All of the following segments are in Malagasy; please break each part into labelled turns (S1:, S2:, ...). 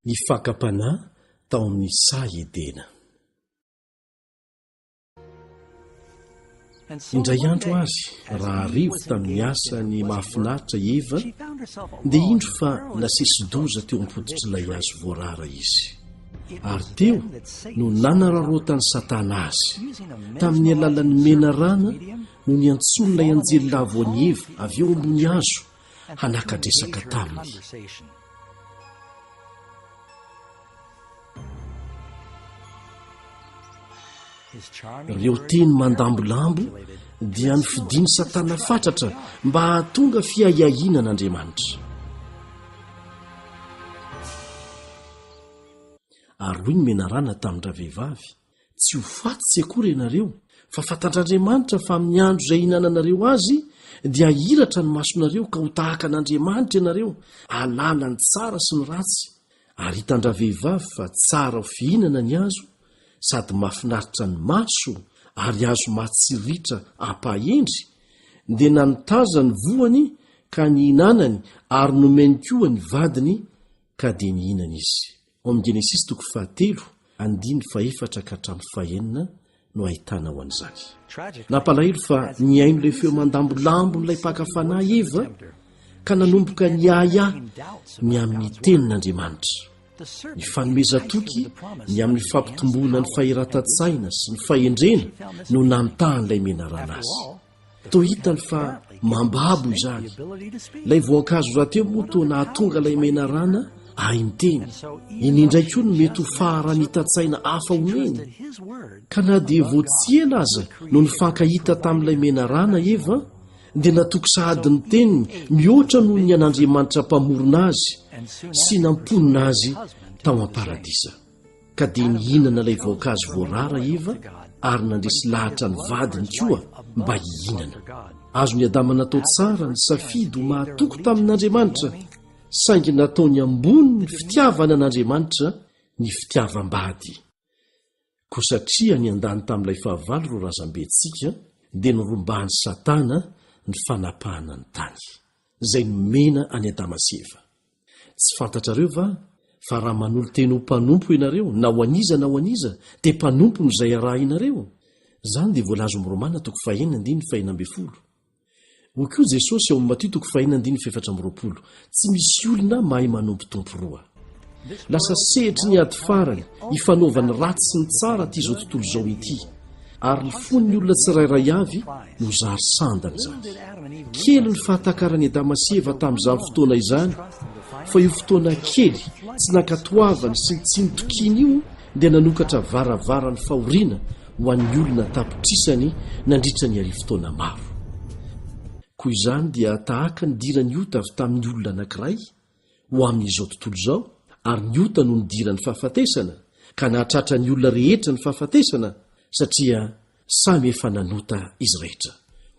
S1: Ny fakam-panahy tao amin'ny saha Edena. Indray andro ary, raha revo tamin'ny asany mahafinaritra i Eva, dia indro fa nasesi-doza teo am-pototr'ilay hazo voarara izy. Ary teo no nanararaotan'i Satana azy. Tamin'ny alalan'ny menarana no niantsoan'ilay anjely lavo an'i Eva avy eo ambony hazo hanaka-dresaka taminy. Ireo teny mandambolambo dia nofidin'i Satana fatratra mba hahatonga fiahiahiana an'Andriamanitra. Ary hoy ny menarana tamin-dravehivavy, Tsy ho faty tsy akory ianareo, fa fantatr'Andriamanitra fa amin'ny andro izay hihinananareo azy dia hahiratra ny masonareo ka ho tahaka an'Andriamanitra ianareo, hahalala ny tsara sy ny ratsy. Ary hitan-dravehivavy fa tsara ho fihinana ny hazo, sady mahafinaritra ny maso ary hazo mahatsiriritra hampahendry, dia nanotazany ny voany ka nihinanany ary nomeny koa ny vadiny ka dia nihinana izy. Ao amin'ny Genesisy toko fahatelo, andininy fahefatra ka hatramin'ny fahenina no ahitana ho an'izany. Nampalahelo fa nihaino ilay feo mandambolambon'ilay mpaka fanahy Eva ka nanomboka niahiahy ny amin'ny tenin'Andriamanitra. Ny fanomezan-toky ny amin'ny fampitomboana ny fahiratan-tsaina sy ny fahendrena no namitahan'ilay menarana azy. Toa hitany fa mambabo izany. Ilay voankazo rahateo moa toa nahatonga ilay menarana ahy niteny. Iny indray koa no mety ho faharanitan-tsaina hafa omeny. Ka na dia vao tsy ela aza no nifankahita tamin'ilay menarana Eva, dia natoky sahady ny teniny mihoatra noho ny an'Andriamanitra Mpamorona azy sy namponina azy tao am-paradisa. Ka dia nihinana ilay voankazo voarara Eva ary nandresy lahatra ny vadiny koa mba hihinana. Azon'i Adama natao tsara ny safidy ho mahatoky tamin'Andriamanitra, saingy nataony ambony ny fitiavana an'Andriamanitra ny fitiavam-bady. Koa satria niandany tamin'ilay fahavalo ireo razambentsika, dia norombahan'i Satana ny fanapahana ny tany, izay nomena an'i Adama sy Eva. Tsy fantatrareo va fa raha manolo-tena ho mpanompo ianareo, na ho an'iza na ho an'iza, dia mpanompony izay arahinareo? Izany dia voalaza ao amin'ny Romana toko fahenina andininy fahenina ambin'ny folo. Hoy koa Jesosy ao amin'ny Matio toko fahenina andininy fahefatra amby roapolo, Tsy misy olona mahay manompo tompo roa. Lasa sehatry ny ady farany ifanaovan'ny ratsy sy ny tsara ity izao tontolo izao ity, ary ny fon'ny olona tsirairay avy no zary sandany izany. Kely ny fahatakaran'i Adama sy Eva tamin'izany fotoana izany fa io fotoana kely tsy nankatoavany sy ny tsy nitokiany io dia nanokatra varavaran'ny fahoriana ho an'ny olona an-tapitrisany nandritra ny arivotaona maro. Koa izany dia tahaka ny nidiran'ny ota avy tamin'ny olona anankiray ho amin'izao tontolo izao, ary ny ota no nidiran'ny fahafatesana, ka nahatratra ny olona rehetra ny fahafatesana, satria samy efa nanota izy rehetra.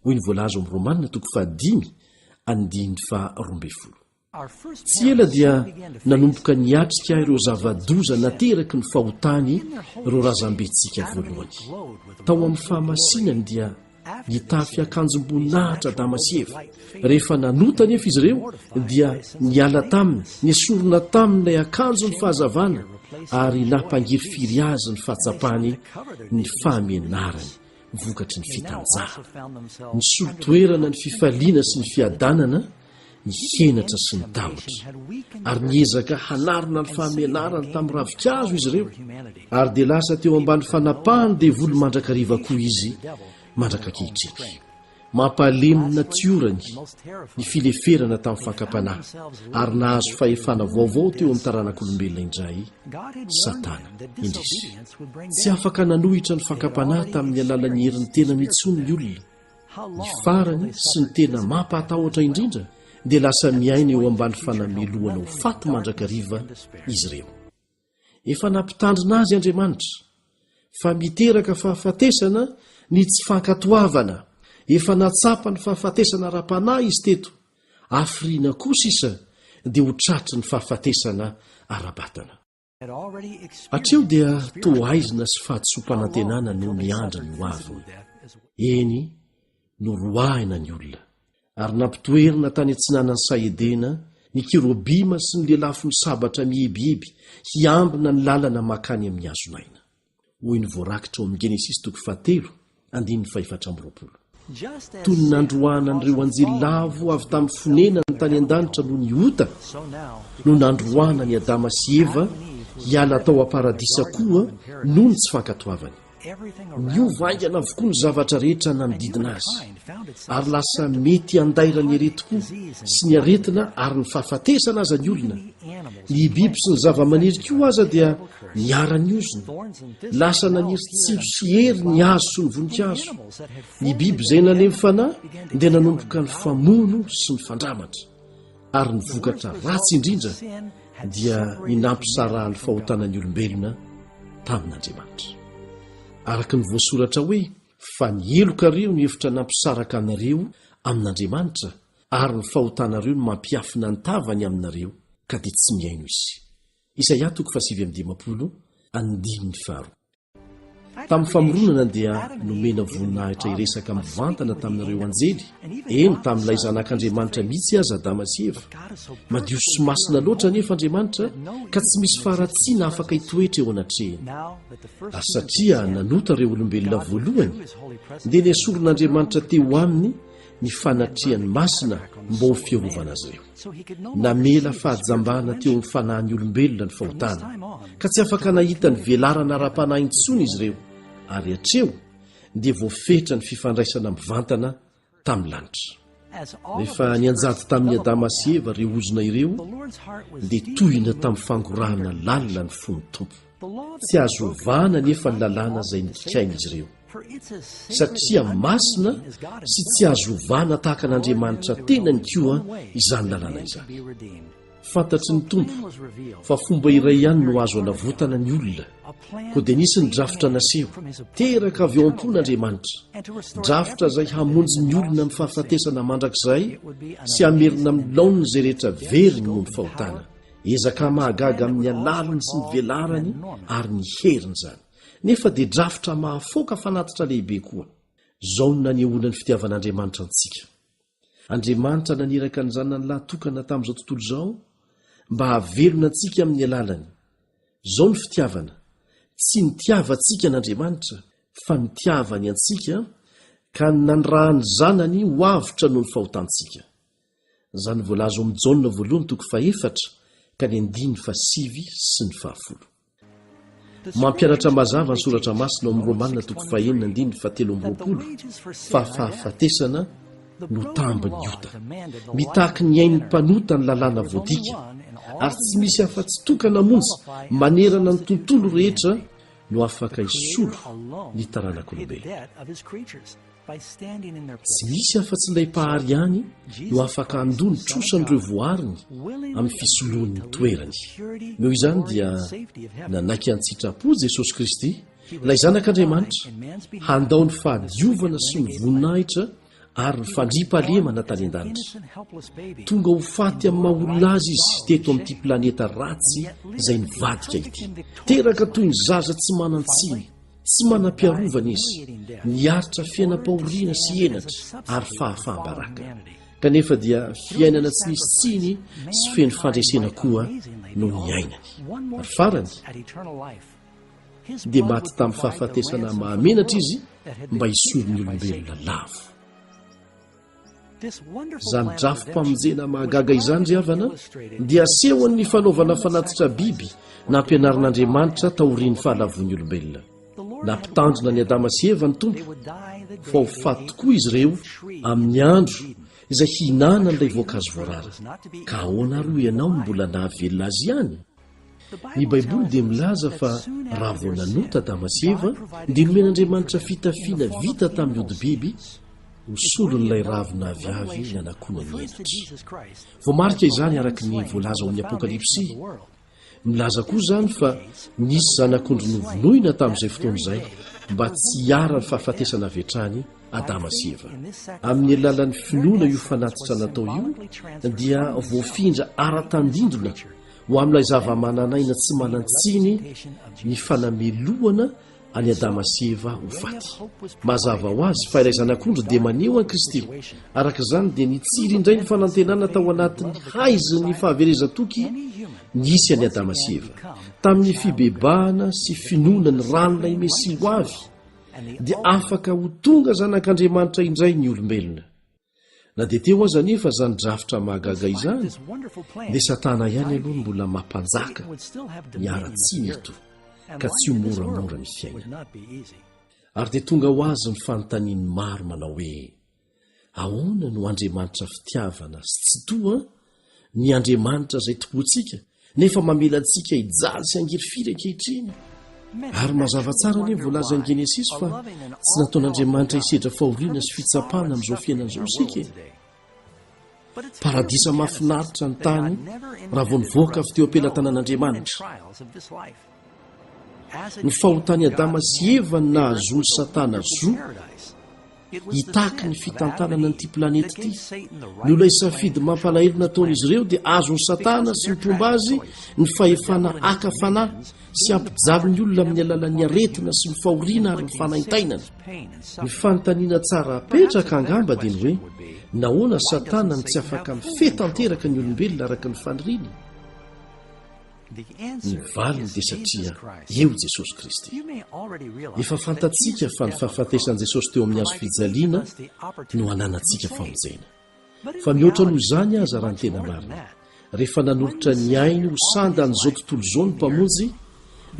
S1: Hoy ny voalaza ao amin'ny Romana toko fahadimy andininy faharoambinifolo. Tsy ela dia nanomboka niatrika ireo zava-doza nateraky ny fahotany ireo razambentsika voalohany. Tao amin'ny fahamasinany dia Nitafy akanjom-boninahitra Adama sy Eva. Rehefa nanota anefa izy ireo, dia niala taminy, nesorina taminy ilay akanjon'ny fahazavana, ary nampangirifiry azy ny fahatsapany ny fahamenarany vokatry ny fitanjahana. Nisolo toerana ny fifaliana sy ny fiadanana ny henatra sy ny tahotra, ary niezaka hanarona ny fahamenarany tamin'ny ravinkazo izy ireo, ary dia lasa teo ambany fanapahan'ny devoly mandrakariva koa izy mandrak'ankehitriny. Mampalemy ny natiorany ny fileferana tamin'ny fakam-panahy, ary nahazo fahefana vaovao teo amin'ny taranak'olombelona indray Satana. Indrisy! Tsy afaka nanohitra ny fakam-panahy tamin'ny alalan'ny herin'ny tenany intsony ny olona, Ny farany sy ny tena mampahatahotra indrindra dia lasa miaina eo ambany fanamelohana ho faty mandrakariva izy ireo. Efa nampitandrina azy Andriamanitra fa miteraka fahafatesana ny tsy fankatoavana. Efa nahatsapa ny fahafatesana ara-panahy izy teto. Hafiriana koa sisa dia ho tratry ny fahafatesana ara-batana. Hatreo dia toa haizina sy fahadisoam-panantenana no miandry ny hoaviny. Eny, noroahina ny olona, ary nampitoerina tany atsinanan'i Saha Edena. Ny kerobima sy ny lelafon'ny sabatra mihibihiby hiambina ny lalana mankany amin'ny hazon'aina. Hoy ny voarakitra ao amin'ny Genesisy toko fahatelo, andininy fahefatra amby 20. Toy ny nandroahana an'ireo anjely lavo avy tamin'ny fonenany tany an-danitra noho ny ota, no nandroahana an'i Adama sy Eva hiala tao am-paradisa koa noho ny tsy fankatoavany. Niova haingana avokoa ny zavatra rehetra nanodidina azy, ary lasa mety handairan'ny aretim-po sy ny aretina ary ny fahafatesana aza ny olona. Ny biby sy ny zavamaniry koa aza dia niharan'ny ozona. Lasa naniry tsilo sy hery ny hazo sy ny voninkazo. Ny biby izay nalemy fanahy dia nanomboka nifamono sy nifandramatra. Ary ny vokatra ratsy indrindra dia ny nampisarahan'ny fahotana ny olombelona tamin'Andriamanitra. Araka ny voasoratra hoe, Fa ny helokareo no efitra nampisaraka anareo amin'Andriamanitra, ary ny fahotanareo no mampiafina ny tavany aminareo, ka dia tsy mihaino Izy. Isaia toko fahasivy amby 50, andininy faharoa. Tamin'ny famoronana dia nomena voninahitra hiresaka mivantana tamin'ireo anjely, eny, tamin'ilay Zanak'Andriamanitra mihitsy aza Adama sy Eva. Madio sy masina loatra anefa Andriamanitra ka tsy misy faharatsiana afaka hitoetra eo anatrehany. Ary satria nanota ireo olombelona voalohany, dia nesorin'Andriamanitra teo aminy ny fanatrehany masina mba ho fiarovana azy ireo. Namela fahajambana teo amin'ny fanahin'ny olombelona ny fahotana, ka tsy afaka nahita ny velarana ara-panahy intsony izy ireo, ary hatreo dia voafetra ny fifandraisana mivantana tamin'ny lanitra. Rehefa nianjady tamin'i Adama sy Eva ireo ozona ireo, dia tohina tamin'ny fangorahana lalina ny fon'ny Tompo. Tsy azo ovana anefa ny lalàna izay nodikain'izy ireo, satria masina sy tsy azo ovana tahaka an'Andriamanitra tenany koa izany lalàna izany. Fantatry ny Tompo fa fomba iray ihany no azo anavotana ny olona, koa dia nisy ny drafitra naseho, teraka avy ao am-pon'Andriamanitra, drafitra izay hamonjy ny olona amin'ny fahafatesana mandrakizay sy hamerina amin'ny laoniny izay rehetra very noho ny fahotana. Ezaka mahagaga amin'ny alaliny sy ny velarany ary ny heriny izany. Nefa dia drafitra mahafoaka fanatitra lehibe koa. Izao no nanehoana ny fitiavan'Andriamanitra antsika. Andriamanitra naniraka ny Zanany lahy tokana tamin'izao tontolo izao mba hahavelona antsika amin'ny alalany. Izao ny fitiavana, tsy nitiavantsika an'Andriamanitra, fa nitiavany antsika ka nanirahany Zanany ho avotra noho ny fahotantsika. Izany voalaza ao amin'ny Jaona voalohany toko fahefatra ka ny andininy fahasivy sy ny fahafolo. Mampianatra mazava ny soratra masina ao amin'ny Romana toko fahenina andininy fahatelo amby 20 fa fahafatesana no tambin'ny ota. Mitaky ny ain'ny mpanota ny lalàna voadika ary tsy misy afa-tsy tokana monja manerana ny tontolo rehetra no afaka hisolo ny taranak'olombelona. Tsy misy afa-tsy ilay Mpahary ihany no afaka handoa ny trosan'ireo voariny amin'ny fisoloany ny toerany. Noho izany dia nanaiky an-tsitrapo Jesosy Kristy, ilay Zanak'Andriamanitra, handao ny fahadiovana sy ny voninahitra ary ny fandriampahalemana tany an-danitra. Tonga ho faty amin'ny maha-olona azy izy teto amin'ity planeta ratsy izay nivadika ity. Teraka toy ny zaza tsy manan-tsiny. Tsy manam-piarovana izy, niaritra fiainam-pahoriana sy henatra ary fahafaham-baraka. Kanefa dia fiainana tsy nisy tsiny sy feno fandresena koa no niainany. Ary farany, dia maty tamin'ny fahafatesana mahamenatra izy mba hisolo ny olombelona lavo. Izany drafi-pamonjena mahagaga izany, ry havana, dia asehon'ny fanaovana fanatitra biby nampianarin'Andriamanitra taorian'ny fahalavoan'ny olombelona. Nampitandrina an'i Adama sy Eva ny Tompo fa ho faty tokoa izy ireo amin'ny andro izay hihinanany ilay voankazo voarara. Ka ahoana ary hoy ianao no mbola nahavelona azy ihany? Ny Baiboly dia milaza fa raha vao nanota Adama sy Eva, dia nomen'Andriamanitra fitafiana vita tamin'ny hodi-biby ho solon'ilay ravina aviavy nanakona ny henatra. Voamarika izany araka ny voalaza ao amin'ny Apokalypsy. Milaza koa izany fa nisy zanak'ondry novonoina tamin'izay fotoana izay mba tsy hiharan'ny fahafatesana avy hatrany Adama sy Eva. Amin'ny alalan'ny finoana io fanatitra natao io dia voafindra ara-tandindona ho amin'ilay zava-manan'aina tsy manan-tsiny ny fanamelohana. an'i Adama sy Eva ho faty. Mazava ho azy fa ilay Zanak'ondry dia maneho an'i Kristy. Araka izany dia nitsiry indray ny fanantenana tao anatin'ny haizin'ny fahaverezan-toky nisy an'i Adama sy Eva. Tamin'ny fibebahana sy finoana ny ran'ilay Mesia ho avy, dia afaka ho tonga zanak'Andriamanitra indray ny olombelona. Na dia teo aza anefa izany drafitra mahagaga izany, dia Satana ihany aloha no mbola mampanjaka ny haratsiana eto, ka tsy ho moramora ny fiainana. Ary dia tonga ho azy ny fanontanian'ny maro manao hoe, Ahoana no Andriamanitra fitiavana sy tsitoha ny Andriamanitra izay tompointsika nefa mamela antsika hijaly sy hangirifiry ankehitriny? Ary mazava tsara anie ny voalazan'ny Genesisy fa tsy nataon'Andriamanitra hisedra fahoriana sy fitsapana amin'izao fiainana izao isika e. Paradisa mahafinaritra ny tany raha vao nivoaka avy teo am-pelatanan'Andriamanitra. Ny fahotan'i Adama sy Eva no nahazoan'i Satana zo hitaky ny fitantanana an'ity planeta ity. Noho ilay safidy mampalahelo nataon'izy ireo dia azon'i Satana sy ny mpomba azy ny fahefana haka fanahy sy hampijaly ny olona amin'ny alalan'ny aretina sy ny fahoriana ary ny fanaintainana. Ny fanontaniana tsara apetraka angamba dia ny hoe, nahoana Satana no tsy afaka mifehy tanteraka ny olombelona araka ny faniriany? Ny valiny dia satria eo Jesosy Kristy. Efa fantatsika fa ny fahafatesan'i Jesosy teo amin'ny hazo fijaliana no ananantsika famonjena. Fa mihoatra noho izany aza raha ny tena marina, rehefa nanolotra ny ainy ho sandan'izao tontolo izao ny Mpamonjy,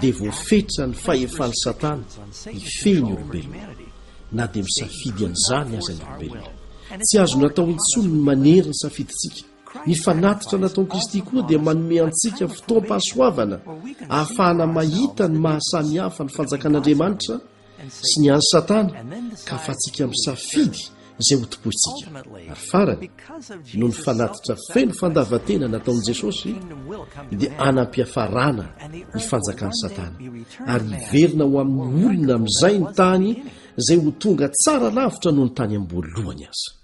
S1: dia voafetra ny fahefan'i Satana hifehy ny olombelona, na dia misafidy an'izany aza ny olombelona. Tsy azo natao intsony ny manery ny safidintsika. Ny fanatitra nataon'i Kristy koa dia manome antsika fotoam-pahasoavana ahafahana mahita ny maha samy hafa ny fanjakan'Andriamanitra sy ny an'i Satana ka ahafahantsika misafidy izay ho tompointsika. Ary farany, noho ny fanatitra feno fandavan-tena nataon'i Jesosy dia hanam-piafarana ny fanjakan'i Satana ary hiverina ho amin'ny olona amin'izay ny tany izay ho tonga tsara lavitra noho ny tany am-boalohany aza.